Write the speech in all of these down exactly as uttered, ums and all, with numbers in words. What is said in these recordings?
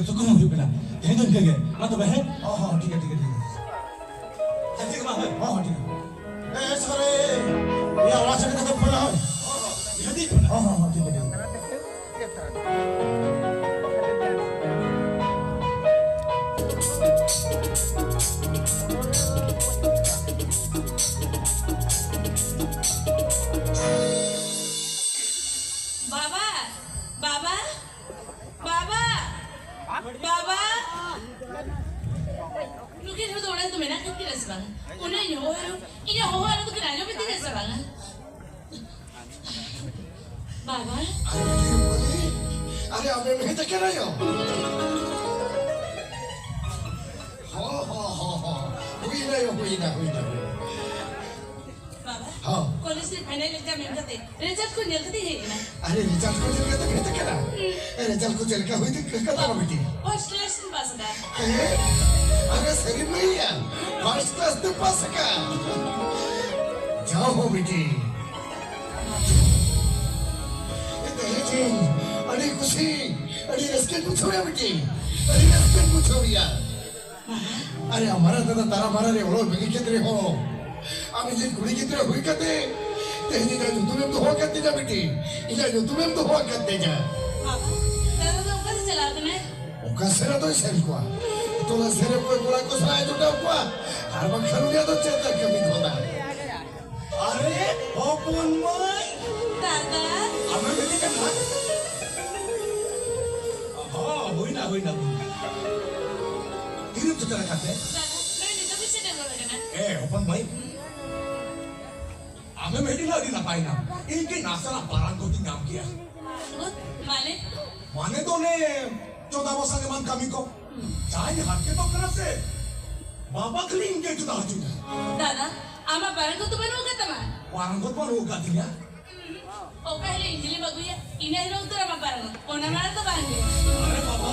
ᱥᱩᱠᱨᱤ ᱦᱩᱭᱩᱜ ᱠᱟᱱᱟ᱾ ᱛᱮᱦᱮᱧ ᱫᱚ ᱤᱱᱠᱟᱹ ᱜᱮ᱾ ᱢᱟ ᱛᱚᱵᱮ, ᱦᱮᱸ? ᱦᱚᱸ, ᱦᱚᱸ, ᱴᱷᱤᱠ ᱜᱮᱭᱟ, ᱴᱷᱤᱠ ᱜᱮᱭᱟ, ᱴᱷᱤᱠ ᱜᱮᱭᱟ᱾ ᱦᱮᱸ, ᱴᱷᱤᱠ ᱜᱮᱭᱟ, ᱢᱟ, ᱦᱳᱭ᱾ ᱦᱚᱸ, ᱦᱚᱸ, ᱴᱷᱤᱠ ᱜᱮᱭᱟ᱾ ᱮ, ᱥᱟᱨᱮ, ᱤᱧᱟᱹᱜ ᱚᱲᱟᱜ ᱥᱮᱫ ᱠᱟᱛᱮ ᱯᱷᱳᱱ ᱦᱳᱭ᱾ ᱦᱚᱸ, ᱦᱚᱸ, ᱴᱷᱤᱠ ᱜᱮᱭᱟ, ᱴᱷᱤᱠ ᱜᱮᱭᱟ᱾ ᱵᱟᱵᱟ, ᱵᱟᱵᱟ, ᱵᱟᱵᱟ, ᱵᱟᱵᱟ᱾ ᱱᱩᱠᱤᱱ ᱦᱚᱲ ᱫᱚ ᱚᱲᱟᱜ ᱨᱮᱫᱚ ᱢᱮᱱᱟᱜ ᱠᱤᱱᱟ ᱥᱮ ᱵᱟᱝ? ᱚᱱᱟᱧ ᱦᱚᱦᱚ, ᱤᱧᱟᱹᱜ ᱦᱚᱦᱚ ᱟᱲᱟᱝ ᱫᱚᱠᱤᱱ ᱟᱸᱡᱚᱢᱮᱫ ᱛᱤᱧᱟ ᱥᱮ ᱵᱟᱝᱟ? ᱵᱟᱵᱟ᱾ ᱟᱨᱮ, ᱟᱨᱮ, ᱟᱢᱮᱢ ᱦᱮᱡ ᱟᱠᱟᱱᱟ ᱭᱳ? ᱦᱚᱸ, ᱦᱚᱸ, ᱦᱚᱸ, ᱦᱚᱸ᱾ ᱦᱩᱭᱱᱟ ᱭᱳ, ᱦᱩᱭᱱᱟ, ᱦᱩᱭᱱᱟ, ᱦᱩᱭᱱᱟ᱾ ᱵᱟᱵᱟ, ᱦᱚᱸ᱾ ᱠᱚᱞᱮᱡᱽ ᱨᱮ ᱯᱷᱟᱭᱱᱟᱞ ᱮᱠᱡᱟᱢ ᱮᱢ ᱠᱟᱛᱮ ᱨᱮᱡᱟᱞᱴ ᱠᱚ ᱧᱮᱞ ᱠᱟᱛᱮ ᱦᱮᱡ ᱮᱱᱟ᱾ ᱟᱨᱮ, ᱨᱮᱡᱟᱞᱴ ᱠᱚ ᱧᱮᱞ ᱠᱟᱛᱮ ᱦᱮᱡ ᱟᱠᱟᱱᱟ? ᱦᱩᱸ᱾ ᱮ, ᱨᱮᱡᱟᱞᱴ ᱠᱚ ᱪᱮᱫ ᱞᱮᱠᱟ ᱦᱩᱭ ᱠᱟᱱ ᱛᱟᱢᱟ ᱵᱤᱴᱤ? ᱯᱷᱟᱨᱥᱴ ᱠᱞᱟᱥ ᱨᱤᱧ ᱯᱟᱥ ᱟᱠᱟᱫᱟ᱾ ᱦᱮᱸ? ᱟᱨᱮ, ᱥᱟᱹᱨᱤᱢ ᱞᱟᱹᱭᱮᱜᱼᱟ? ᱯᱷᱟᱨᱥᱴ ᱠᱞᱟᱥ ᱛᱮ ᱯᱟᱥ ᱟᱠᱟᱱ? ᱡᱟᱣ ᱦᱳ ᱵᱤᱴᱤ᱾ ᱮ, ᱛᱮᱦᱮᱧ ᱟᱹᱰᱤ ᱠᱩᱥᱤ, ᱟᱹᱰᱤ ᱨᱟᱹᱥᱠᱟᱹᱧ ᱵᱩᱡᱷᱟᱹᱣᱮᱜᱼᱟ ᱵᱤᱴᱤ᱾ ᱟᱹᱰᱤ ᱨᱟᱹᱥᱠᱟᱹᱧ ᱵᱩᱡᱷᱟᱹᱣᱮᱜᱼᱟ᱾ ᱟᱨᱮ, ᱟᱢᱟᱨᱟ ᱫᱟᱫᱟ ᱛᱟᱨᱟ ᱢᱟᱨᱟ ᱨᱮ ᱚᱞᱚ ᱵᱟᱹᱜᱤ ᱠᱮᱫ ᱨᱮᱦᱚᱸ, ᱟᱢ ᱤᱧᱤᱡ ᱠᱩᱲᱤ ᱜᱤᱫᱽᱨᱟᱹ ᱦᱩᱭ ᱠᱟᱛᱮ ᱛᱮᱦᱮᱧ ᱤᱧᱟᱹᱜ ᱧᱩᱛᱩᱢᱮᱢ ᱫᱚᱦᱚ ᱟᱠᱟᱫ ᱛᱤᱧᱟ ᱵᱤᱴᱤ, ᱤᱧᱟᱹᱜ ᱧᱩᱛᱩᱢᱮᱢ ᱫᱚᱦᱚ ᱟᱠᱟᱫ ᱛᱤᱧᱟ᱾ ᱵᱟᱵᱟ, ᱫᱟᱫᱟ ᱫᱚ ᱚᱠᱟᱨᱮ ᱪᱟᱞᱟᱣ ᱠᱟᱱᱟᱭ? ᱚᱠᱟ ᱥᱮᱫ ᱟᱫᱚᱭ ᱥᱮᱱ ᱠᱚᱣᱟ? ᱴᱚᱞᱟ ᱥᱮᱫ ᱨᱮ ᱚᱠᱚᱭ ᱠᱚᱲᱟ ᱠᱚ ᱥᱟᱞᱟᱜ ᱮ ᱡᱚᱴᱟᱣ ᱠᱚᱣᱟ, ᱟᱨ ᱵᱟᱝᱠᱷᱟᱱ ᱩᱱᱤᱭᱟᱜ ᱫᱚ ᱪᱮᱫ ᱮ ᱠᱟᱹᱢᱤ ᱜᱚᱫᱟ? ᱟᱨᱮ ᱦᱚᱯᱚᱱ ᱢᱟᱹᱭ, ᱫᱟᱫᱟ᱾ ᱟᱢᱮᱢ ᱦᱮᱡ ᱟᱠᱟᱱᱟ? ᱦᱚᱸ, ᱦᱩᱭᱱᱟ, ᱦᱩᱭᱱᱟ, ᱦᱩᱭᱱᱟ᱾ ᱛᱤᱨᱮᱢ ᱥᱮᱴᱮᱨ ᱟᱠᱟᱱ ᱛᱮ? ᱫᱟᱫᱟ, ᱱᱩᱭ ᱱᱤᱛᱚᱜ ᱜᱮ ᱥᱮᱴᱮᱨ ᱜᱚᱫ ᱟᱠᱟᱱᱟ᱾ ᱮ, ᱦᱚᱯᱚᱱ ᱢᱟᱹᱭ, ᱟᱢᱮᱢ ᱦᱮᱡ ᱮᱱᱟ, ᱟᱹᱰᱤ ᱱᱟᱯᱟᱭ ᱮᱱᱟ᱾ ᱤᱧ ᱠᱟᱹᱡ ᱱᱟᱥᱮᱱᱟᱜ ᱵᱟᱨᱟᱝ ᱜᱚᱛᱤᱧ ᱧᱟᱢ ᱠᱮᱭᱟ᱾ ᱜᱚᱫ? ᱢᱟᱱᱮ? ᱢᱟᱱᱮ ᱫᱚ ᱚᱱᱮ ᱪᱚᱸᱫᱟ ᱵᱚᱥᱟᱝ ᱮᱢᱟᱱ ᱠᱟᱹᱢᱤ ᱠᱚ᱾ ᱡᱟᱧ ᱦᱟᱨᱠᱮᱛᱚᱜ ᱠᱟᱱᱟ ᱥᱮ, ᱵᱟᱵᱟ ᱠᱷᱟᱹᱞᱤ ᱤᱧ ᱜᱮ ᱪᱚᱸᱫᱟ ᱦᱚᱪᱚᱧᱟ᱾ ᱫᱟᱫᱟ, ᱟᱢᱟᱜ ᱵᱟᱨᱟᱝ ᱜᱚᱛ ᱫᱚ ᱵᱟᱹᱱᱩᱜ ᱟᱠᱟᱫ ᱛᱟᱢᱟ? ᱵᱟᱨᱟᱝ ᱜᱚᱛ ᱵᱟᱹᱱᱩᱜ ᱟᱠᱟᱫ ᱛᱤᱧᱟ᱾ ᱚᱠᱟ ᱦᱤᱞᱳᱜ ᱤᱧ ᱡᱤᱞᱮᱢ ᱟᱹᱜᱩᱭᱟ, ᱤᱱᱟᱹ ᱦᱤᱞᱳᱜ ᱩᱛᱟᱹᱨ ᱟᱢᱟᱜ ᱯᱟᱨᱟᱜᱚᱛ᱾ ᱚᱱᱟ ᱢᱟᱲᱟᱝ ᱫᱚ ᱵᱟᱝ ᱜᱮ᱾ ᱟᱨᱮ ᱵᱟᱵᱟ,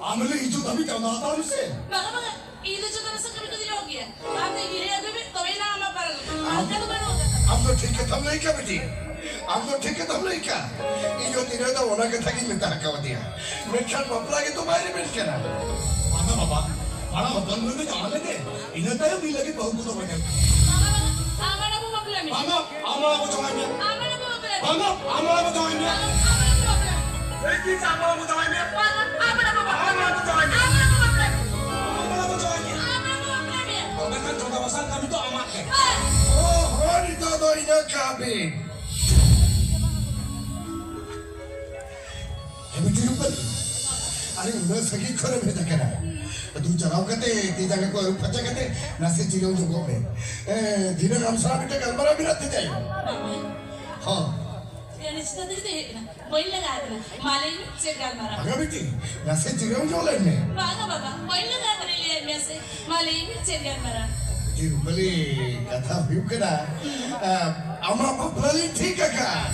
ᱟᱢ ᱞᱟᱹᱜᱤᱫ ᱦᱤᱡᱩᱜ ᱫᱷᱟᱹᱵᱤᱡ ᱪᱟᱸᱫᱟ ᱦᱟᱛᱟᱣ ᱢᱮᱥᱮ᱾ ᱵᱟᱝᱟ, ᱵᱟᱝᱟ, ᱤᱧ ᱫᱚ ᱪᱟᱸᱫᱟ ᱢᱮᱥᱟ ᱠᱟᱹᱢᱤ ᱠᱚᱫᱚᱧ ᱚᱦᱚ ᱜᱮᱭᱟ᱾ ᱟᱢ ᱫᱚ ᱤᱧ ᱞᱟᱹᱭ ᱟᱹᱜᱩᱭ ᱢᱮ, ᱛᱚᱵᱮ ᱮᱱᱟ ᱟᱢᱟᱜ ᱯᱟᱨᱟᱜᱚᱛ᱾ ᱟᱢ ᱚᱱᱠᱟ ᱫᱚ ᱵᱟᱹᱱᱩᱜ ᱟᱠᱟᱫᱟ᱾ ᱟᱢ ᱫᱚ ᱴᱷᱤᱠ ᱠᱟᱛᱷᱟᱢ ᱞᱟᱹᱭ ᱠᱟᱜ ᱵᱤᱴᱤ᱾ ᱟᱢ ᱫᱚ ᱴᱷᱤᱠ ᱠᱟᱛᱷᱟᱢ ᱞᱟᱹᱭ ᱠᱟᱜᱼᱟ᱾ ᱤᱧ ᱦᱚᱸ ᱛᱤᱨᱟᱹ ᱫᱚ ᱚᱱᱟ ᱠᱟᱛᱷᱟ ᱜᱤᱧ ᱢᱮᱛᱟ ᱟᱠᱟᱣᱟᱫᱮᱭᱟ, ᱢᱮᱱᱠᱷᱟᱱ ᱵᱟᱯᱞᱟ ᱜᱮᱛᱚ ᱵᱟᱭ ᱨᱮᱵᱮᱱ ᱠᱟᱱᱟ᱾ ᱵᱟᱝᱟ ᱵᱟᱵᱟ, ᱢᱟᱲᱟᱝ ᱦᱚᱯᱚᱱ ᱱᱩᱭ ᱫᱚ ᱡᱟᱶᱟᱭ ᱞᱮᱜᱮ, ᱤᱱᱟᱹ ᱛᱟᱭᱚᱢ ᱤᱧ ᱞᱟᱹᱜᱤᱫ ᱵᱟᱹᱦᱩ ᱠᱚᱫᱚ ᱵᱟᱹᱧ ᱟᱹᱜᱩ ᱠᱚᱣᱟ᱾ ᱵᱟᱵᱟ, ᱵᱟᱵᱟ, ᱟᱢ ᱟᱨ ᱟᱵᱚ ᱵᱟᱯᱞᱟ ᱢᱮ᱾ ᱵᱟᱝᱟ, ᱟᱢ ᱟᱨ ᱟᱵᱚ ᱡᱟᱶᱟᱭ ᱢᱮ᱾ ᱟᱢ ᱟᱨ ᱟᱵᱚ ᱵᱟᱯᱞᱟ ᱢᱮ᱾ ᱵᱟᱝᱟ, ᱟᱢ ᱟᱨ ᱟᱵᱚ ᱡᱟᱶᱟᱭ ᱢᱮ᱾ ᱵᱟᱵᱟ, ᱟᱢ ᱟᱨ ᱟᱵᱚ ᱵᱟᱯᱞᱟ ᱢᱮ᱾ ᱮᱭ ᱠᱤ ᱟᱢ ᱟᱨ ᱟᱵᱚ ᱡᱟᱶᱟᱭ ᱢᱮ᱾ ᱵᱟᱝᱟ, ᱟᱢ ᱟᱨ ᱟᱵᱚ ᱵᱟᱯᱞᱟ ᱢᱮ᱾ ᱟᱢ ᱟᱨ ᱟᱵᱚ ᱡᱟᱶᱟᱭ ᱢᱮ᱾ ᱟᱢ ᱟᱨ ᱟᱵᱚ ᱵᱟᱯᱞᱟ ᱢᱮ᱾ ᱟᱢ ᱟᱨ ᱟᱵᱚ ᱵᱟᱯᱞᱟ ᱢᱮ᱾ ᱛᱚᱵᱮ ᱠᱷᱟᱱ ᱪᱚᱸᱫᱟ ᱵᱟᱥᱟᱝ ᱠᱟᱹᱢᱤ ᱫᱚ ᱟᱢᱟᱜ ᱜᱮ᱾ ᱦᱮᱸ᱾ ᱚ, ᱦᱚᱸ, ᱱᱤᱛᱚᱜ ᱫᱚ ᱤᱱᱟᱹ ᱠᱟᱜ ᱵᱤᱱ᱾ ᱦᱮᱸ, ᱵᱤᱴᱤ ᱨᱩᱯᱟᱹᱞᱤ, ᱟᱨᱮ ᱩᱱᱟᱹᱜ ᱥᱟᱺᱜᱤᱧ ᱠᱷᱚᱱᱮᱢ ᱦᱮᱡ ᱟᱠᱟᱱᱟ᱾ ᱟᱫᱚ ᱪᱟᱞᱟᱣ ᱠᱟᱛᱮ ᱛᱤ ᱡᱟᱸᱜᱟ ᱠᱚ ᱟᱹᱨᱩᱵ ᱯᱷᱟᱨᱪᱟ ᱠᱟᱛᱮ ᱱᱟᱥᱮ ᱡᱤᱨᱟᱹᱣ ᱧᱚᱜᱚᱜ ᱢᱮ᱾ ᱮ, ᱫᱷᱤᱱᱟᱹᱝ ᱟᱢ ᱥᱟᱞᱟᱜ ᱢᱤᱫᱴᱟᱝ ᱜᱟᱞᱢᱟᱨᱟᱣ ᱢᱮᱱᱟᱜ ᱛᱤᱧᱟ᱾ ᱦᱚᱸ᱾ ᱜᱟᱹᱰᱤ ᱪᱤᱠᱟᱹ ᱛᱮ ᱦᱮᱡ ᱮᱱᱟ? ᱵᱟᱹᱧ ᱞᱟᱸᱜᱟ ᱟᱠᱟᱱᱟ᱾ ᱢᱟ ᱞᱟᱹᱭ ᱢᱮ, ᱪᱮᱫ ᱜᱟᱞᱢᱟᱨᱟᱣ? ᱵᱟᱝᱟ ᱵᱤᱴᱤ, ᱱᱟᱥᱮ ᱡᱤᱨᱟᱹᱣ ᱧᱚᱜ ᱞᱮᱱ ᱢᱮ᱾ ᱵᱟᱝᱟ ᱵᱟᱵᱟ, ᱵᱟᱹᱧ ᱞᱟᱸᱜᱟ ᱟᱠᱟᱱᱟ, ᱞᱟᱹᱭᱟᱫ ᱢᱮᱭᱟ ᱥᱮ᱾ ᱢᱟ ᱞᱟᱹᱭ ᱢᱮ, ᱪᱮᱫ ᱜᱟᱞᱢᱟᱨᱟᱣ? ᱵᱤᱴᱤ ᱨᱩᱯᱟᱹᱞᱤ, ᱠᱟᱛᱷᱟ ᱦᱩᱭᱩᱜ ᱠᱟᱱᱟ, ᱟ, ᱟᱢᱟᱜ ᱵᱟᱯᱞᱟ ᱞᱤᱧ ᱴᱷᱤᱠ ᱟᱠᱟᱫ᱾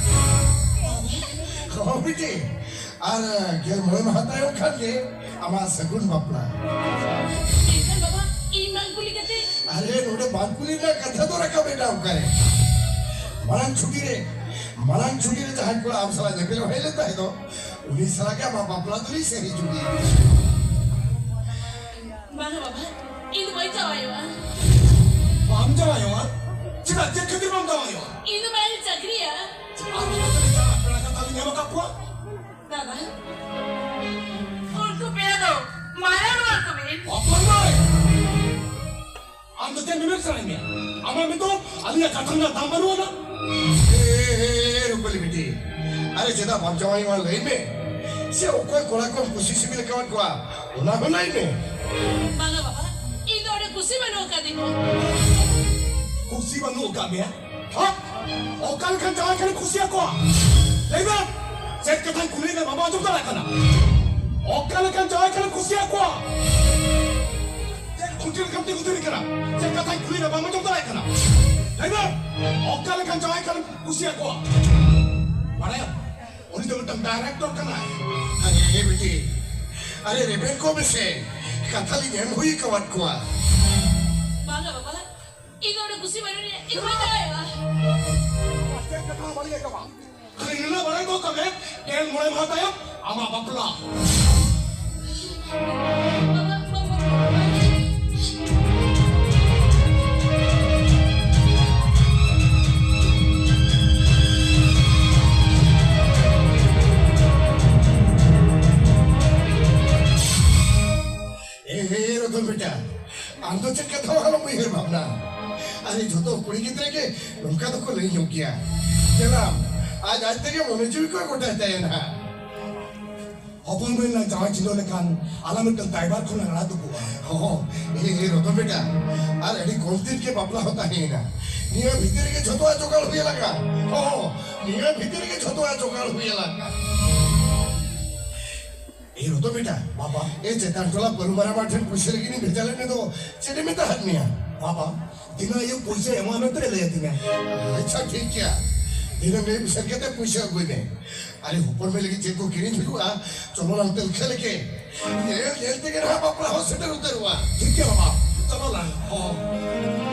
ᱦᱚᱸ ᱵᱤᱴᱤ, ᱟᱨ ᱜᱮᱞ ᱢᱚᱬᱮ ᱢᱟᱦᱟ ᱛᱟᱭᱚᱢ ᱠᱷᱟᱱ ᱜᱮ ᱟᱢᱟᱜ ᱥᱟᱹᱜᱩᱱ ᱵᱟᱯᱞᱟ᱾ ᱢᱮᱱᱠᱷᱟᱱ ᱵᱟᱵᱟ, ᱤᱧ ᱵᱟᱝ ᱠᱩᱞᱤ ᱠᱟᱛᱮ? ᱟᱨᱮ, ᱱᱚᱰᱮ ᱵᱟᱝ ᱠᱩᱞᱤ ᱨᱮᱱᱟᱜ ᱠᱟᱛᱷᱟ ᱫᱚ ᱨᱟᱠᱟᱵ ᱮᱱᱟ ᱚᱠᱟᱨᱮ? ᱢᱟᱲᱟᱝ ᱪᱷᱩᱴᱤ ᱨᱮ, ᱢᱟᱲᱟᱝ ᱪᱷᱩᱴᱤ ᱨᱮ ᱡᱟᱦᱟᱸᱭ ᱠᱚᱲᱟ ᱟᱢ ᱥᱟᱞᱟᱜ ᱧᱮᱯᱮᱞ ᱦᱮᱡ ᱞᱮᱱ ᱛᱟᱦᱮᱸ ᱫᱚ, ᱩᱱᱤ ᱥᱟᱞᱟᱜ ᱜᱮ ᱟᱢᱟᱜ ᱵᱟᱯᱞᱟ ᱫᱚᱞᱤᱧ ᱥᱮ ᱦᱤᱡᱩᱜ ᱜᱮ᱾ ᱵᱟᱝᱟ ᱵᱟᱵᱟ, ᱤᱧ ᱫᱚ ᱵᱟᱹᱧ ᱡᱟᱶᱟᱭᱚᱜᱼᱟ᱾ ᱵᱟᱢ ᱡᱟᱶᱟᱭᱚᱜᱼᱟ? ᱪᱮᱫᱟᱜ, ᱪᱮᱫ ᱠᱷᱟᱹᱛᱤᱨ ᱵᱟᱢ ᱡᱟᱶᱟᱭᱚᱜᱼᱟ? ᱤᱧ ᱫᱚ ᱵᱟᱭᱨᱮ ᱪᱟᱹᱠᱨᱤᱭᱟ᱾ ᱟᱨ ᱚᱱᱟ ᱛᱮᱜᱮ ᱡᱟᱶᱟᱭ ᱯᱮᱲᱟ ᱠᱟᱛᱷᱟ ᱞᱤᱧ ᱮᱢ ᱟᱠᱟᱫ ᱠᱚᱣᱟ᱾ ᱵᱟᱵᱟ, ᱩᱱᱠᱩ ᱯᱮᱲᱟ ᱫᱚ ᱢᱟᱨᱟᱝ ᱦᱚᱲ ᱠᱚ ᱵᱮᱱ᱾ ᱚᱠᱚᱭ ᱫᱚᱭ? ᱟᱢ ᱫᱚ ᱪᱮᱫ ᱢᱮᱢᱮᱱ ᱥᱟᱱᱟᱭᱮᱫ ᱢᱮᱭᱟ? ᱟᱢᱟᱜ ᱢᱮᱱᱫᱚ ᱟᱹᱞᱤᱧᱟᱜ ᱠᱟᱛᱷᱟ ᱨᱮᱱᱟᱜ ᱫᱟᱢ ᱵᱟᱹᱱᱩᱜ ᱟᱱᱟ? ᱮ, ᱮ, ᱮ, ᱨᱩᱯᱟᱹᱞᱤ ᱵᱤᱴᱤ, ᱟᱨᱮ ᱪᱮᱫᱟᱜ ᱵᱟᱢ ᱡᱟᱶᱟᱭᱚᱜᱼᱟ ᱞᱟᱹᱭ ᱢᱮ? ᱥᱮ ᱚᱠᱚᱭ ᱠᱚᱲᱟ ᱠᱚᱢ ᱠᱩᱥᱤ ᱥᱤᱵᱤᱞ ᱟᱠᱟᱫ ᱠᱚᱣᱟ ᱚᱱᱟ ᱦᱚᱸ ᱞᱟᱹᱭ ᱢᱮ᱾ ᱵᱟᱝᱟ ᱵᱟᱵᱟ, ᱤᱧ ᱫᱚ ᱚᱸᱰᱮ ᱠᱩᱥᱤ ᱵᱟᱹᱱᱩᱜ ᱟᱠᱟᱫᱤᱧᱟ᱾ ᱠᱩᱥᱤ ᱵᱟᱹᱱᱩᱜ ᱟᱠᱟᱫ ᱢᱮᱭᱟ? ᱦᱟ? ᱚᱠᱟ ᱞᱮᱠᱟᱱ ᱡᱟᱶᱟᱭ ᱠᱷᱟᱱᱮᱢ ᱠᱩᱥᱤᱭᱟᱠᱚᱣᱟ? ᱞᱟᱹᱭ ᱢᱮ᱾ ᱪᱮᱫ ᱠᱟᱛᱷᱟᱧ ᱠᱩᱞᱤᱭᱮᱫ ᱢᱮᱭᱟ ᱵᱟᱢ ᱟᱸᱡᱚᱢ ᱫᱟᱲᱮᱭᱟᱜ ᱠᱟᱱᱟ? ᱚᱠᱟ ᱞᱮᱠᱟᱱ ᱡᱟᱶᱟᱭ ᱠᱷᱟᱱᱮᱢ ᱠᱩᱥᱤᱭᱟᱠᱚᱣᱟ? ᱪᱮᱫ ᱠᱷᱩᱱᱴᱤ ᱞᱮᱠᱟᱢ ᱛᱤᱸᱜᱩ ᱛᱷᱤᱨ ᱠᱟᱱᱟ? ᱪᱮᱫ ᱠᱟᱛᱷᱟᱧ ᱠᱩᱞᱤᱭᱮᱫ ᱢᱮᱭᱟ ᱵᱟᱢ ᱟᱸᱡᱚᱢ ᱫᱟᱲᱮᱭᱟᱜ ᱠᱟᱱᱟ? ᱞᱟᱹᱭ ᱢᱮ, ᱚᱠᱟ ᱞᱮᱠᱟᱱ ᱡᱟᱶᱟᱭ ᱠᱷᱟᱱᱮᱢ ᱠᱩᱥᱤᱭᱟᱠᱚᱣᱟ? ᱵᱟᱲᱟᱭᱟᱢ, ᱩᱱᱤ ᱫᱚ ᱢᱤᱫᱴᱟᱝ ᱰᱟᱭᱨᱮᱠᱴᱚᱨ ᱠᱟᱱᱟᱭ᱾ ᱟᱨᱮ ᱵᱤᱴᱤ, ᱟᱨᱮ ᱨᱮᱵᱮᱱ ᱠᱚ ᱢᱮᱥᱮ, ᱠᱟᱛᱷᱟ ᱞᱤᱧ ᱮᱢ ᱦᱩᱭ ᱟᱠᱟᱣᱟᱫ ᱠᱚᱣᱟ᱾ ᱵᱟᱝᱟ ᱵᱟᱵᱟ, ᱤᱧ ᱫᱚ ᱚᱸᱰᱮ ᱠᱩᱥᱤ ᱵᱟᱹᱱᱩᱜ ᱞᱤᱧᱟ, ᱤᱧ ᱵᱟᱹᱧ ᱫᱟᱲᱮᱭᱟᱜᱼᱟ᱾ ᱠᱷᱟᱹᱞᱤ ᱱᱩᱱᱟᱹᱜ ᱵᱟᱲᱟᱭ ᱫᱚᱦᱚ ᱠᱟᱜ ᱢᱮ, ᱜᱮᱞ ᱢᱚᱬᱮ ᱢᱟᱦᱟ ᱛᱟᱭᱚᱢ ᱟᱢᱟᱜ ᱵᱟᱯᱞᱟ᱾ ᱮ, ᱮ, ᱨᱚᱛᱚᱱ ᱵᱮᱴᱟ, ᱟᱢ ᱫᱚ ᱪᱮᱫ ᱠᱟᱛᱷᱟ ᱦᱚᱸ ᱟᱞᱚᱢ ᱩᱭᱦᱟᱹᱨ ᱵᱷᱟᱵᱽᱱᱟ᱾ ᱟᱨᱮ, ᱡᱷᱚᱛᱚ ᱠᱩᱲᱤ ᱜᱤᱫᱽᱨᱟᱹ ᱜᱮ ᱱᱚᱝᱠᱟ ᱫᱚᱠᱚ ᱞᱟᱹᱭ ᱧᱚᱜ ᱜᱮᱭᱟ᱾ ᱧᱮᱞᱟᱢ, ᱟᱡ ᱟᱡ ᱛᱮᱜᱮ ᱢᱚᱱᱮ ᱡᱤᱣᱤ ᱠᱚᱭ ᱜᱚᱴᱟᱭ ᱛᱟᱭᱟ ᱱᱟᱦᱟᱜ᱾ ᱦᱚᱯᱚᱱ ᱢᱟᱹᱭ ᱨᱮᱱᱟᱜ ᱡᱟᱶᱟᱭ ᱪᱤᱱᱦᱟᱹ ᱞᱮᱠᱷᱟᱱ ᱟᱞᱟᱝ ᱢᱤᱫᱴᱟᱝ ᱫᱟᱭᱵᱷᱟᱨ ᱠᱷᱚᱱ ᱞᱟᱝ ᱟᱲᱟᱜ ᱫᱩᱜᱩᱜᱼᱟ᱾ ᱦᱚᱸ, ᱮ, ᱮ, ᱨᱚᱛᱚᱱ ᱵᱮᱴᱟ, ᱟᱨ ᱟᱹᱰᱤ ᱠᱚᱢ ᱫᱤᱱ ᱜᱮ ᱵᱟᱯᱞᱟ ᱦᱚᱸ ᱛᱟᱦᱮᱸᱭᱮᱱᱟ᱾ ᱱᱤᱭᱟᱹ ᱵᱷᱤᱛᱤᱨ ᱨᱮᱜᱮ ᱡᱷᱚᱛᱚᱣᱟᱜ ᱡᱚᱜᱟᱲ ᱦᱩᱭ ᱟᱞᱟᱝᱟ᱾ ᱦᱚᱸ, ᱱᱤᱭᱟᱹ ᱵᱷᱤᱛᱤᱨ ᱨᱮᱜᱮ ᱡᱷᱚᱛᱚᱣᱟᱜ ᱡᱚᱜᱟᱲ ᱦᱩᱭ ᱟᱞᱟᱝᱟ᱾ ᱮ ᱨᱚᱛᱚᱱ ᱵᱮᱴᱟ, ᱵᱟᱵᱟ᱾ ᱮ ᱪᱮᱛᱟᱱ ᱴᱚᱞᱟ ᱯᱟᱹᱞᱩ ᱢᱟᱨᱟᱢᱟ ᱴᱷᱮᱱ ᱯᱩᱭᱥᱟᱹ ᱞᱟᱹᱜᱤᱫ ᱤᱧ ᱵᱷᱮᱡᱟ ᱞᱮᱫ ᱢᱮᱫᱚ, ᱪᱮᱫ ᱮ ᱢᱮᱛᱟ ᱦᱟᱫ ᱢᱮᱭᱟ? ᱵᱟᱵᱟ, ᱫᱷᱤᱱᱟᱹᱝ ᱟᱭᱩᱵ ᱯᱩᱭᱥᱟᱹ ᱮᱢᱚᱜ ᱢᱮᱱᱛᱮ ᱞᱟᱹᱭ ᱟᱹᱫᱤᱧᱟ᱾ ᱟᱪᱪᱷᱟ, ᱴᱷᱤᱠ ᱜᱮᱭᱟ᱾ ᱫᱷᱤᱱᱟᱹᱝ ᱟᱭᱩᱵ ᱥᱮᱱ ᱠᱟᱛᱮ ᱯᱩᱭᱥᱟᱹ ᱟᱹᱜᱩᱭ ᱢᱮ᱾ ᱟᱨᱮ ᱦᱚᱯᱚᱱ ᱢᱟᱹᱭ ᱞᱟᱹᱜᱤᱫ ᱪᱮᱫ ᱠᱚ ᱠᱤᱨᱤᱧ ᱦᱩᱭᱩᱜᱼᱟ, ᱪᱚᱞᱚ ᱞᱟᱝ ᱛᱮᱞᱠᱷᱮ ᱞᱮᱜᱮ᱾ ᱧᱮᱞ ᱧᱮᱞ ᱛᱮᱜᱮ ᱱᱟᱦᱟᱜ ᱵᱟᱯᱞᱟ ᱦᱚᱸ ᱥᱮᱴᱮᱨ ᱩᱛᱟᱹᱨᱚᱜᱼᱟ᱾ ᱴᱷᱤᱠ ᱜᱮᱭᱟ ᱵᱟᱵᱟ, ᱪᱚᱞᱚ ᱞᱟᱝ᱾ ᱦᱚᱸ᱾